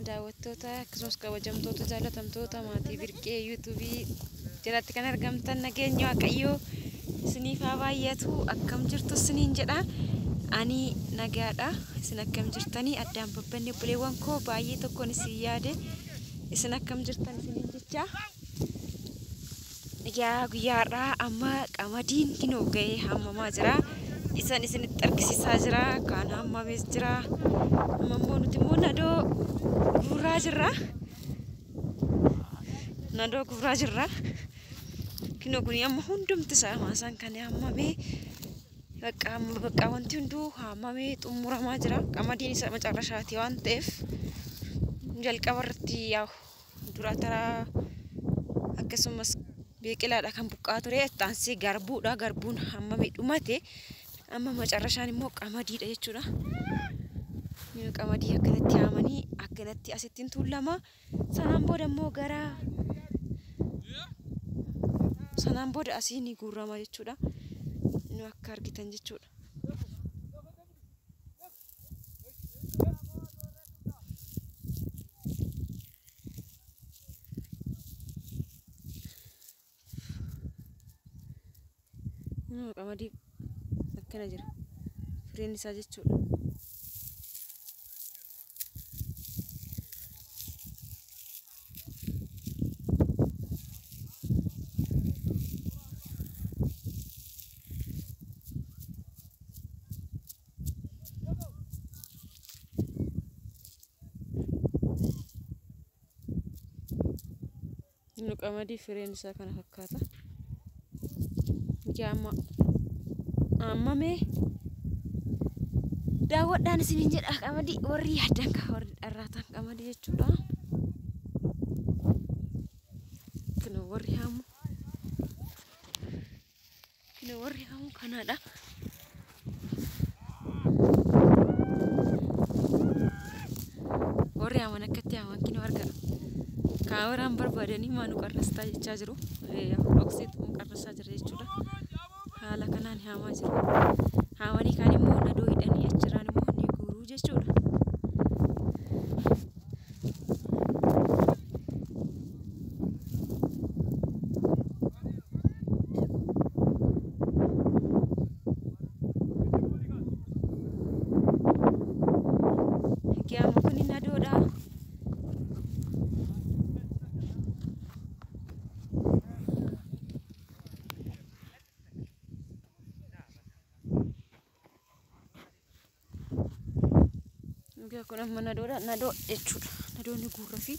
Daawwattoota akkasumas kabajamtoota jaalatamtoota maatii Birqee yuutuubii jalatti kan argamtan nageenya Waaqayyoo isiniif haa baay'atu. Akkam jirtu isiniin jedha. Ani nagaadha. Isin akkam jirtanii? Addaan babbanne obboleewwan koo baay'ee tokkoon isin yaade. Isin akkam jirtan isiniin jecha. Egaa guyyaa har'aa amma qamadiin kinoo ga'ee haamamaa jira. Isan isinitti argisiisaa jira. Kaan haamamees jira. Amma immoo nuti immoo nadoo guuraa jirra. Nadoo guuraa jirra. Kinoo kun amma hundumti isaa maasaan kan haamamee bakka amma bakka wanti hunduu haamamee xumuramaa jira. Qamadiin isa macarrashaati waan ta'eef jalqaba irratti yaa'u dura taraa akkasumas biqilaadha kan buqqaa ture. Itti garbuudha. Garbuun haamamee dhumate. Amma macarrashaan immoo qamadiidha jechuudha. Qamadii akkanatti haamanii akkanatti asittiin tuulama. Sanaan booda immoo gara sanaan booda asii ni guurama jechuudha. Nu akka argitan jechuudha. Qamadii akkana jira. Fireen isaa jechuudha. Nu qamadii fireen isaa kana fakkaata. Egaa amma haamamee daawwadhaan isiniin jedha. Qamadii warri yaaddan warri dharraatan qamadii jechuudha. Kun warri haamu. Kun warri haamu kanaadha. Warri haaman akkatti haaman kinoo argaa. Kaameraan barbaadanii maa nu qarrastaa jechaa jiru. Dhoksiitu nu qarrasaa jira jechuudha. Haala kanaan haamaa jiru. Haamanii kaan immoo nadoo hidhanii achirraan immoo ni guuruu jechuudha. Egaa kun nadoodha. Egaa kun amma nadoodha. Nadoo jechuudha. Nadoonni guurra fi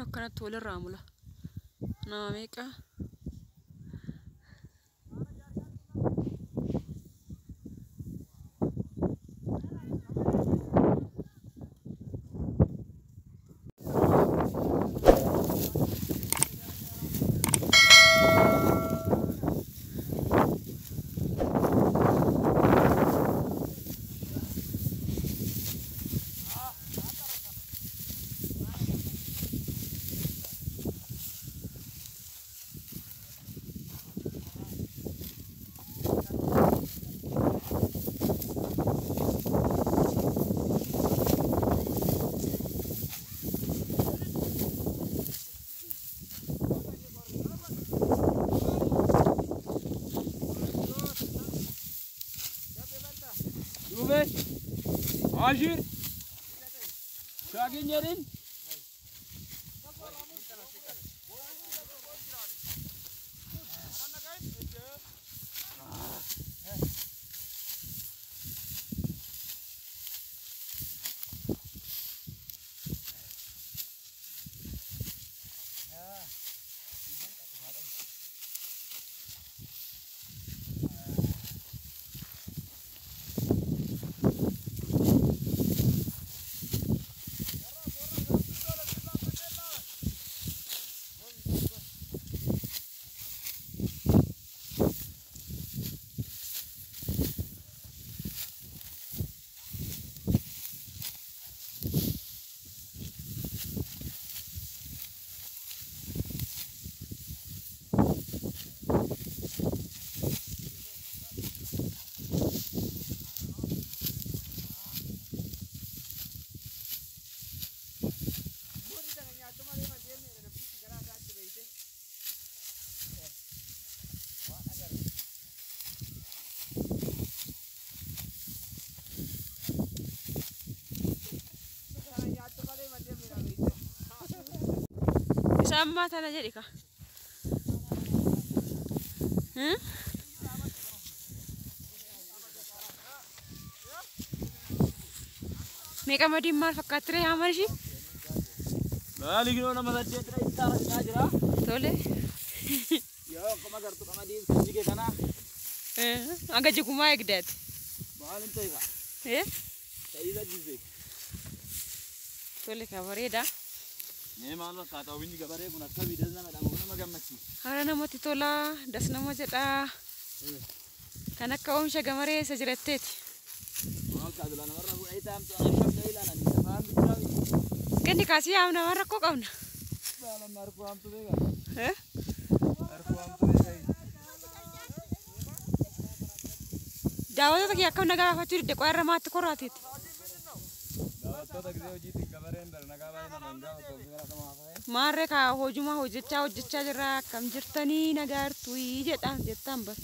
akkanatti walirraa mula. Nama meeqa? Ajir. Şaginlerin. Ammaa tana jedhi ka. Mee qamadiin maal fakkaatti ree haamman ishii? Maali ginoo nama 8 dha itti taa'aa jira. Tole. Yoo akkuma agartu qamadiin kan jige kana. Hanga jigumaa eegdaati. Maal hin ta'e kaa? Ta'iisa jibbe. Tole ka bareeda. Mee maal fakkaata oomishni gabaree kun akkamii das nama dhabu nama gammachiisa. Haala namatti tola, das nama jedha. Kan akka oomisha gamaree isa jiratteeti. Maal kaadula namarra fuudhee taa'amtu akka ilaalan afaan bichaa miti. Kenni kaasii yaamna waan rakkoo qabna. Baala harkuu hamtu beekaa? Harkuu hamtu beekaa? Daawwattoota kiyya akkam nagaa gaafachuu didde qo'aa irra maatti koraateeti. Daawwattoota gisee hojiitiin gabareen bara nagaa baay'ee nama hin gaafatu gara nama haafa'e. Maarree kaa hojumaa hojjechaa hojjechaa jirra akkam jirtanii nagaa jirtuu jedhaan jettaan bar.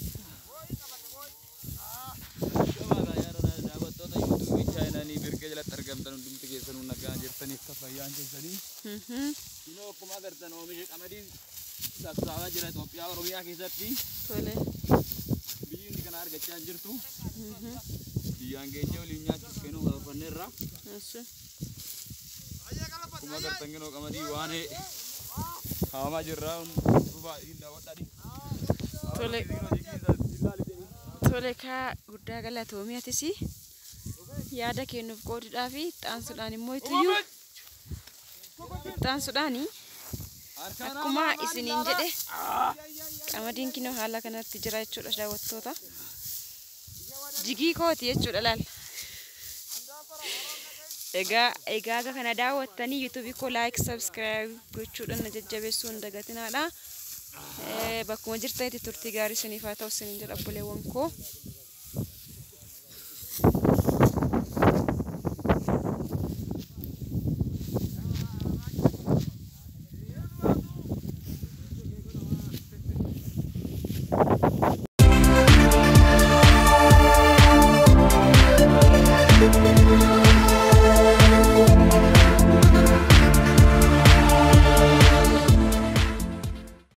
Daawwattoota yuutuubii chaayinaanii birqee jalatti argamtan hundumti keessanuu nagaa jirtaniif fayyaan keessanii. Kunoo akkuma agartan oomisha qamadii sassaabaa jira Itoophiyaa Oromiyaa keessatti. Tole. Biyyi hundi kana argachaa hin jirtu. Biyyaan keenya waliin nyaachuuf kennuu karoorfanneerra. Akkuma agartan kunoo qamadii waan haamaa jirra. Baay'ee daawwadhaadhi. Tole. Tole kaa guddaa galatoomii atis yaada kennuuf qooduudhaa fi itti immoo ituyyuu itti akkuma isiniin jedhe qamadiin kinoo haala kanatti jira jechuudha daawwattoota. Jigii kooti jechuudha laal. Egaa egaa aga kana daawwattanii yuutuubii koo like subscribe gochuudhaan na jajjabeessuu hin dagatinaadha. Bakkuma jirtanitti turtii gaarii isiniif haa ta'u isiniin jedha obboleewwan koo.